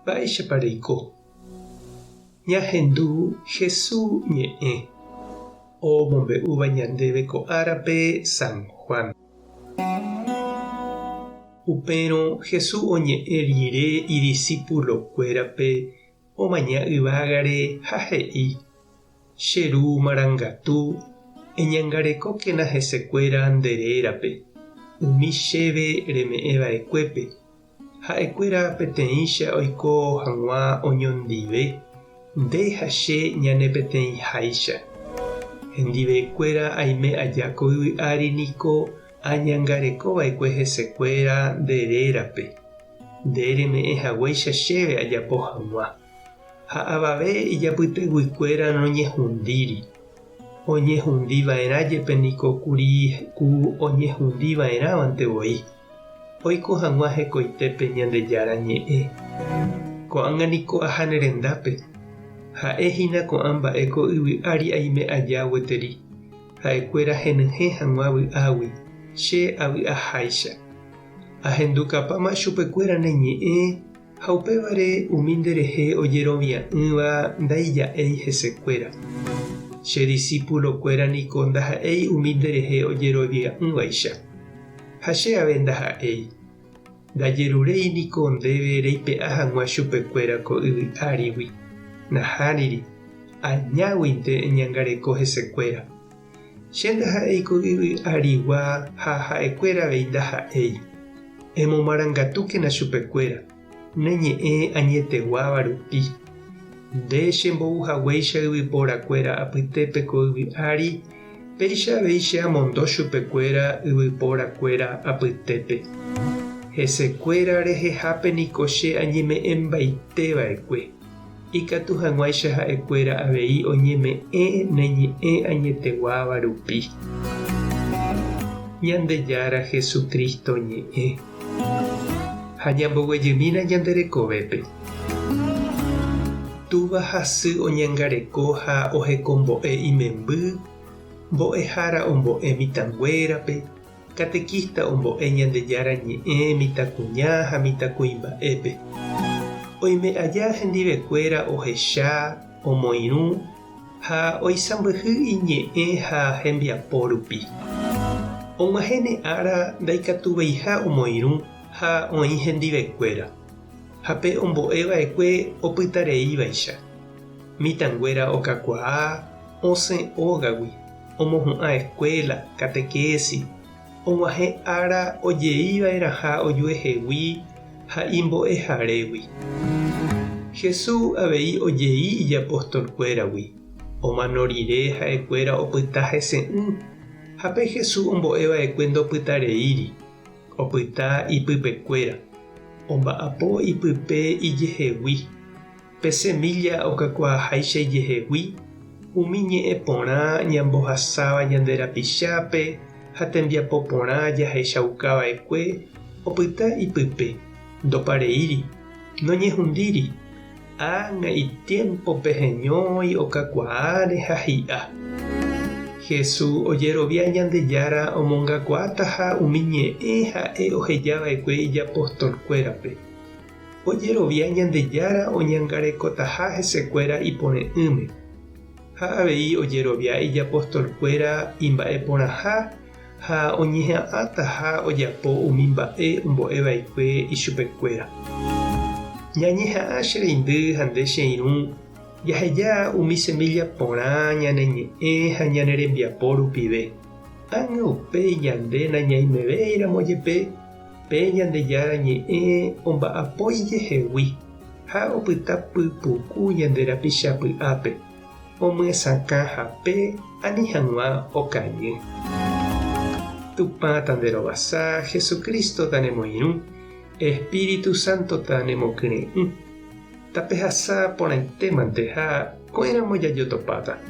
Mba'éichapa reiko? Ñahendu Hesu ñe'ẽ omombe'úva ñandéve ko árape San Juan. Upérõ Hesu oñe'ẽ rire idisípulokuérape omaña yvágare ha he'i, Che Ru marangatu, eñangarekókena hesekuéra nde rérape, umi chéve reme'ẽ va'ekuépe, Ha'ekuéra peteĩcha oiko hag̃ua oñondive, nde ha che ñane peteĩháicha. Hendivekuéra aime aja ko yvy ári niko añangareko va'ekue hesekuéra nde rérape, nde reme'ẽ haguéicha chéve ajapo hag̃ua. Ha avave ijapyteguikuéra noñehundíri. Oñehundi va'erã jepe niko kuri ku oñehundi va'erãvante voi. Oiko hag̃ua hekoitépe Ñandejára Ñe'ẽ. Ko'ág̃a niko aha ne rendápe. Ha'e hína ko'ã mba'e ko yvy ári aime aja gueteri, ha'ekuéra henyhẽ hag̃ua vy'águi, che avy'aháicha. Ahendukapáma chupekuéra ne ñe'ẽ Ha upévare umi nderehe ojerovia'ỹva ndaija'éi hesekuéra. Che disípulokuéra niko ndaha'éi umi nderehe ojerovia'ỹvaicha. Ha che ave ndaha'éi. Ndajeruréi niko ndéve reipe'a hag̃ua chupekuéra ko yvy árigui. Nahániri, añáguinte eñangareko hesekuéra. Che ndaha'éi ko yvy arigua ha ha'ekuéra avei ndaha'éi. Emomarangatúkena chupekuéra, ne ñe'ẽ añeteguáva rupi. Nde chembou haguéicha yvyporakuéra apytépe ko yvy ári, péicha avei che amondo chupekuéra yvyporakuéra apytépe. Hesekuéra rehehápe niko che añeme'ẽmbaite va'ekue. Ikatu hag̃uáicha ha'ekuéra avei oñeme'ẽ ne ñe'ẽ añeteguáva rupi. Ñandejára Jesucristo ñe'ẽ. Ha ñamboguejymína ñande rekovépe. Túva ha sy oñangareko ha ohekombo'e imemby, mbo'ehára ombo'e mitãnguérape, Catequista ombo'e Ñandejára ñe'ẽ mitãkuña ha mitãkuimba'épe. Oime aja hendivekuéra ohecha, omoirũ ha oisãmbyhy iñe'ẽ ha hembiapo rupi. Og̃uahẽne ára ndaikatuveiha omoirũ ha oĩ hendivekuéra, ha pe ombo'e va'ekue opytareívaicha. Mitãnguéra okakuaa, osẽ ógagui. Omohu'ã escuela, catequesis, og̃uahẽ ára ojeiva'erãha ojuehegui ha imbo'eharégui. Jesús avei ojei ijapostolkuéragui, omano rire ha'ekuéra opyta hese'ỹ, ha pe Jesús ombo'eva'ekue ndopytareíri, opyta ipypekuéra, omba'apo ipype ijehegui. Pe semílla okakuaaháicha ijehegui, umi ñe'ẽ porã ñambohasáva ñande rapichápe ha tembiapo porã jahechauka va'ekue opyta ipype, ndopareíri, noñehundíri, ág̃a itiémpope heñói okakuaáre ha hi'a. Jesús ojerovia Ñandejára omongakuaátaha umi ñe'ẽ ha'e oheja va'ekue ijapostolkuérape. Ojerovia Ñandejára oñangarekotaha hesekuéra ipore'ỹme, ha avei ojerovia ijapostolkuéra imba'eporãha ha oñeha'ãtaha ojapo umi mba'e ombo'eva'ekue ichupekuéra. Ñañeha'ã che reindy ha nde che irũ jaheja umi semilla porã ñane ñe'ẽ ha ñane rembiapo rupive. Ág̃a upéi ñande nañaimevéiramo jepe, Pe Ñandejára Ñe'ẽ omba'apo ijehegui ha opyta pypuku ñande rapicha py'ápe, omyesakã hape ani hag̃ua okañy. Tupã tanderovasa, Jesucristo tanemoirũ, Espíritu Santo tanemokyre'ỹ. Tapehasa porãitémante ha ko'ẽramo jajotopáta.